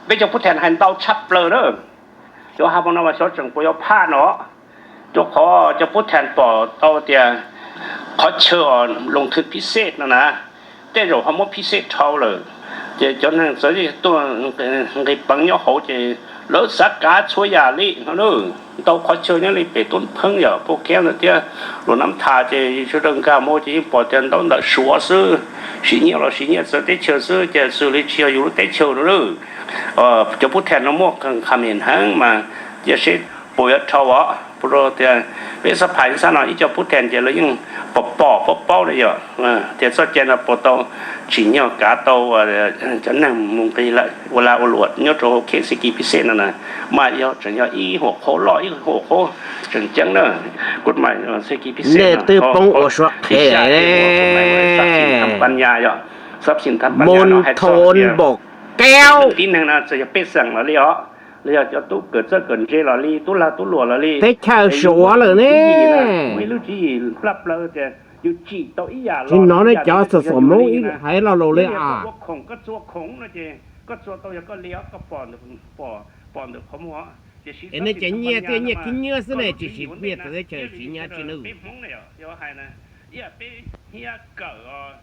Peb cov pub thas hais ntau tshaj plaws na. Cov ha mo no mas xyov tseem puas yuav phaj no, rau qhov cov pub thas pom tau tias qhov chaw os loos thwm phij xej no na, tej zaum ho muab phij xej dhau lawm. Ces cov neeg txawv tuaj nqis peev nyob hauv ces lawv xav kav txhua yam li no na. Ntau qhov chaw nyob li pem Tub Pheeb yom, Pub Keeb ntawd thiab Luam Nab Thas ces sawv daws nkag mus ces yeej pom tias ntaub ntawv Suav xwb, siv nyiaj los siv nyiaj txawv teb chaws xwb ces xws li tsis yog yus lub teb chaws no na. Cov pub thas no muaj qee qha mem heev mas cia seb puas yuav dhau os, puas rau tias peb xab phais xab no ib co pub thas ces lawv yeej pom pom paub paub li yom, tias txoj cai no puas tau tsim nyog kav tau cov neeg mus nqis lawm ua lag ua luam nyob rau K C K P C no na, mas yog tseem yog ib huam qhuav loj ib huam qhuav tseem ceeb na. Nej twb poob ua suav qhev, mus thon npaum kaub. Tib neeg no txawm yog pej xeem los li os, los yog cov tub kawm txawj kawm ntse los li, tub lag tub luam los li, teb chaws Suav lawm ne. Ib lub tswv yim plaj plaws tias yus tsim tau ib yam los, tsis hnov nej cov xov xwm Hmoob ib hais lo lus li as. Koj txua khoom no ces koj txua tau yog koj li os, koj pom ntawm qhov muag. Es nej cov nyiaj thiaj nyiaj khib nyiab xwb ne, tsis siv nyiaj txawv teb chaws siv nyiaj tsis nws. Peb Hmoob na, yog hais na, ib yam peb thiab kawm os,